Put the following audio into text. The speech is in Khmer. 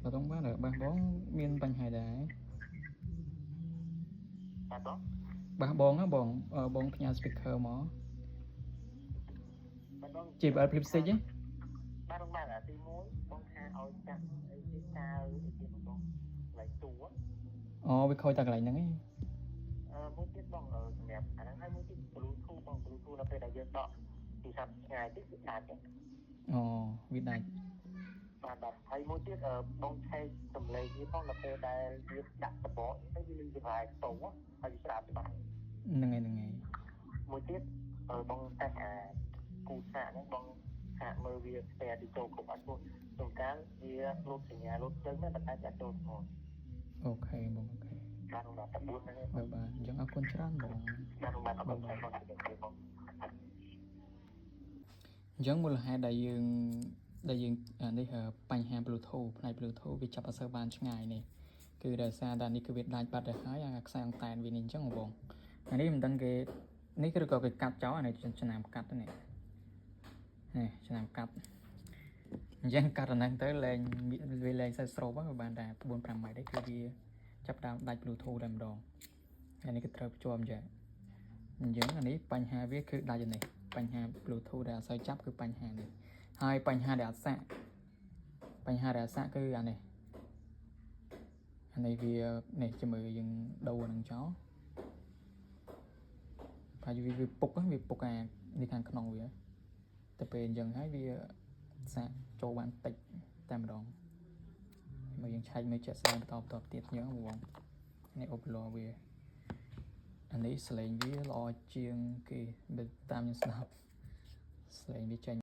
បាទបងបាទបាទបងមានបញ្ហាដែរ បាទបង បាទបងណាបងអឺបងផ្ញើ speaker មក បាទបង JBL Flip 6 ហ៎ បាទបងបាទអាទី1បងថាឲ្យចាក់អីគេកៅអីគេបងកន្លែងតួ អូវាខូចតែកន្លែងហ្នឹងឯង អឺមួយទៀតបងសម្រាប់អាហ្នឹងហើយមួយទៀត Bluetooth បង Bluetooth ដល់ពេលដែលយើងដកទូរស័ព្ទឆ្ងាយតិចវាដាច់ អូវាដាច់ បាទបាទហើយមួយទៀតបងឆែកសំឡេងវាផងដល់ពេលដែលវាដាក់តបកទៅវាលឺចង្រៃតោហើយវាស្ដាប់ច្បាស់ ហ្នឹងហើយហ្នឹងហើយ មួយទៀតបងតេស្តអាគូសាកហ្នឹងបងសាកមើលវា spare ទីចូលគ្រប់អត់ព្រោះជួនកាលវាលោតសញ្ញាលោតភ្លើងមែនប៉ុន្តែវាអត់ចូលស្មង OK បង OK បាទបងបាទតែ4ហ្នឹងឯង បាទបាទអញ្ចឹងអរគុណច្រើនបង បាទបងបាទអរគុណច្រើនបងបង អញ្ចឹងមូលហេតុដែលយើងអានេះបញ្ហា Bluetooth ផ្នែក Bluetooth វាចាប់អត់សូវបានឆ្ងាយនេះគឺដោយសារតែនេះគឺវាដាច់បាត់ទៅហើយអាខ្សែអង្តែនវានេះអញ្ចឹងបងអានេះមិនដឹងគេនេះគឺក៏គេកាត់ចោលអានេះឆ្នាំកាត់ទៅនេះនេះឆ្នាំកាត់អញ្ចឹងកាត់អាហ្នឹងទៅលែងវាលែងសូវស្រូបហ្នឹងវាបានតែ4 5ម៉ែត្រទេគឺវាចាប់ដើមដាច់ Bluetooth តែម្ដងហើយនេះគឺត្រូវភ្ជាប់អញ្ចឹងអញ្ចឹងអានេះបញ្ហាវាគឺដាច់អានេះបញ្ហា Bluetooth ដែលអត់សូវចាប់គឺបញ្ហានេះហើយបញ្ហាដែលអត់សាកបញ្ហាដែលអត់សាកគឺអានេះអានេះវានេះជំរឿយើងដូរអានឹងចោលប្រហែលជាវាពុកហ្នឹងវាពុកអានេះខាងក្នុងវាតែពេលអញ្ចឹងហើយវាសាកចូលបានតិចតែម្ដងមកយើងឆែកមើលជាក់ស្ដែងបន្តបន្តទៀតអញ្ចឹងបងនេះអូបឡវាអានេះសលេងវាល្អជាងគេបើតាមខ្ញុំស្ដាប់សលេងវាចេញ